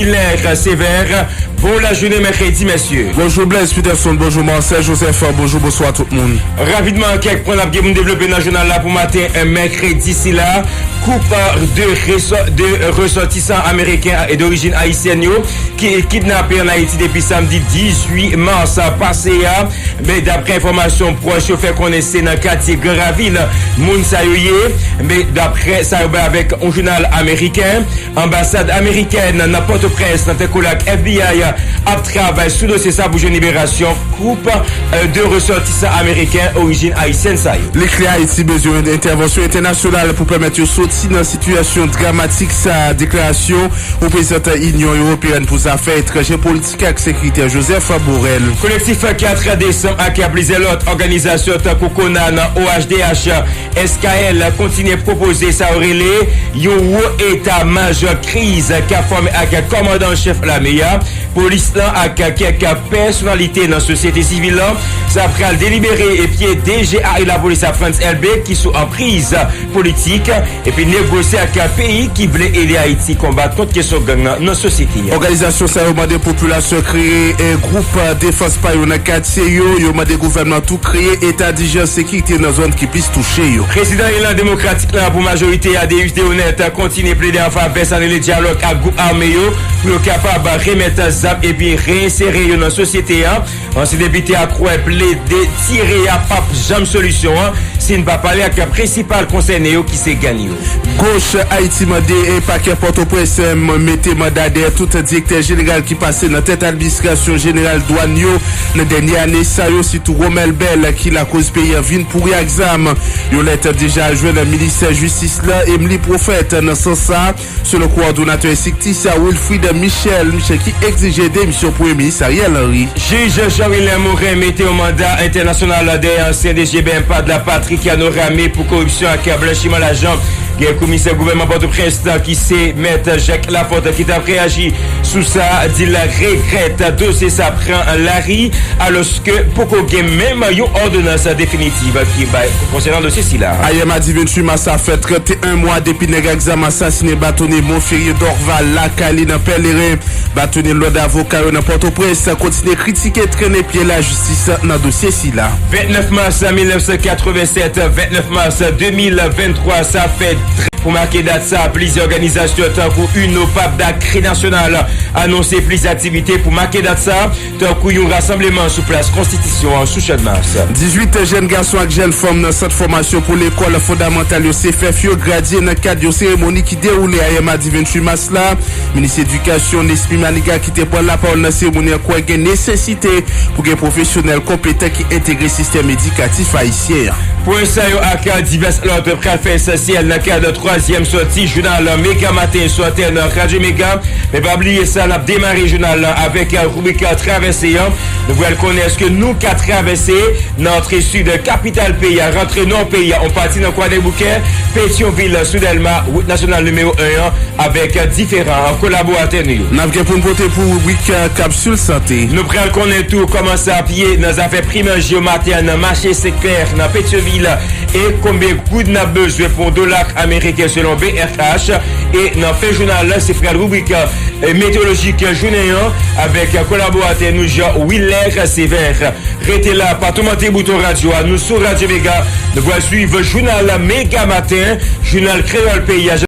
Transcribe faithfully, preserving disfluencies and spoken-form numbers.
Hilaire Sévère. Bon lajounen mèkredi, mesye. Bonjou Blaise Peterson, bonjou Marcel Joseph, bonjou, bonswa tout moun. Rapidman, kèk pwen n ap gen pou n devlope nan jounal la pou maten, eh, mèkredi sila. Koup, eh, de resò-, de resòtisan ameriken e dorijin ayisyèn yo ki kidnape ann Ayiti depi samdi dizuit mas pase a. Men daprè enfòmasyon pwòch yo fè konnen se nan katye Gran Ravin moun sa yo ye. Men daprè sa yo bay avèk yon jounal ameriken, anbasad amerikèn nan Pòtoprens nan tèt kole ak F B I ap travay sou dosye sa pou jwenn liberasyon koup, eh, de resòtisan ameriken orijin ayisyèn sa yo. Li klè Ayiti bezwen yon entèvansyon entènasyonal pou pèmèt yo soti nan sitiyasyon dramatik sa, deklarasyon reprezantan Inyon Ewopeyèn pou zafè etranjè, politik ak sekirite Joseph Borrell. Kolektif kat desanm ak plizyè lòt òganizasyon tankou kona nan O H D H, S K L kontinye pwopoze sa yo rele yon wo eta majò kriz k ap fòme ak kòmandan an chèf lame a, polis lan ak kèk pèsonalite nan sosyete sivil lan. Sa pral delibere epi D G A lapolis la, Frantz Elbé, ki sou anpriz politik, epi negosye ak peyi ki vle ede Ayiti konbat kont kesyon gang nan nan sosyete a. Òganizasyon sa yo mande popilasyon kreye, eh, gwoup, eh, defans pa yo nan katye yo. Yo mande gouvènman tou kreye eta dijans sekirite nan zòn ki plis touche yo. Prezidan elan demokratik la pou majorite a, Deus Deonet, kontinye plede an favè sa rele dyalòg ak gwoup ame yo pou yo kapab remèt zam epi reyensere yo nan sosyete a. Ansyen depite a kwè plede tire a p ap janm solisyon an si n pa pale ak prensipal konsène yo ki se gang yo. Goch Ayiti mande, eh, pakè Pòtoprens, eh, mete manda dèyè tout direktè jeneral ki pase nan tèt administrasyon jeneral dwàn yo nan dènye ane sa yo, sitou Romel Bell ki lakoz peyi an vin pouri ak zam. Yon lèt deja jwenn ministè jistis la, Emily Prophète, nan sans sa, selon kowòdonatè estrikti sa, Wilfrid Michel, Michel ki egzije demisyon Premye Minis Ariel Henry. Jij Jean Willem Morin mete yon manda entènasyonal dèyè ansyen D G B M P A D la, Patrick Yanorame, pou koripsyon ak blanchiman lajan. Gen komisè gouvènman Pòtoprens lan ki se mèt Jacques Laporte ki t ap reyaji sou sa, di l regrèt dosye sa pran lari, alòske poko gen menm yon òdonans definitif ki bay konsènan dosye sila. Ayè madi venntuit mas, sa fè trannteyen mwa depi nèg ak zam asasinen batonye Monferrier Dorval lakay li nan Pèleren. Batonye lòd avoka yo nan Pòtoprens kontinye kritike trennen pye lajistis nan dosye sila. Vennèf mas mil nèf san katrevennsèt, vennèf mas de mil venntwa, sa fè trè pou make dat sa, plizyè òganizasyon tankou UNO, PAPDA, Kri Nasyonal anonse plizyè aktivite pou make dat sa, tankou yon rasanbleman sou plas Konstitisyon an sou Channmas. Dizuit jèn gason ak jèn fanm nan sant fòmasyon pou lekòl fondamantal yo, CEFEF, yo gradye nan kad yon seremoni ki dewoule ayè madi venntuit mas la. Minis Edikasyon Nesmy Manigat ki te pran lapawòl nan seremoni an kwè gen nesesite pou gen pwofesyonèl konpetan ki entegre sistèm edikatif ayisyen an. Pwen sa yo ak divès lòt pral fè esansyèl nan kad twazyèm sòti jounal Mega Maten sou antèn Radyo Mega. Men pa bliye sa, n ap demare jounal lan avèk ribrik Travèse an. Nou pral konnen èske nou ka travèse nan antre sid kapital peyi a, rantre nò peyi a, yon pati nan Kwadèboukè, Petyonvil, sou Dèlma, wout nasyonal nimewo en an, avèk diferan kolaboratè nou yo. N ap gen pou n pote pou ribrik, eh, Kapsil Sante. Nou pral konnen tou kòman sa ap ye nan zafè pri manje yo maten an nan mache Seklè nan Petyonvil, e konbyen goud n ap bezwen pou yon dola ameriken selon B R H. E nan fen jounal la, se pral ribrik, eh, meteyolojik jounen an avèk kolaboratè nou Jean Willer Sévère. Rete la, pa toumante bouton radyo a, nou sou Radyo Mega. Nou pral swiv jounal Mega Maten, jounal kreyòl peyi a.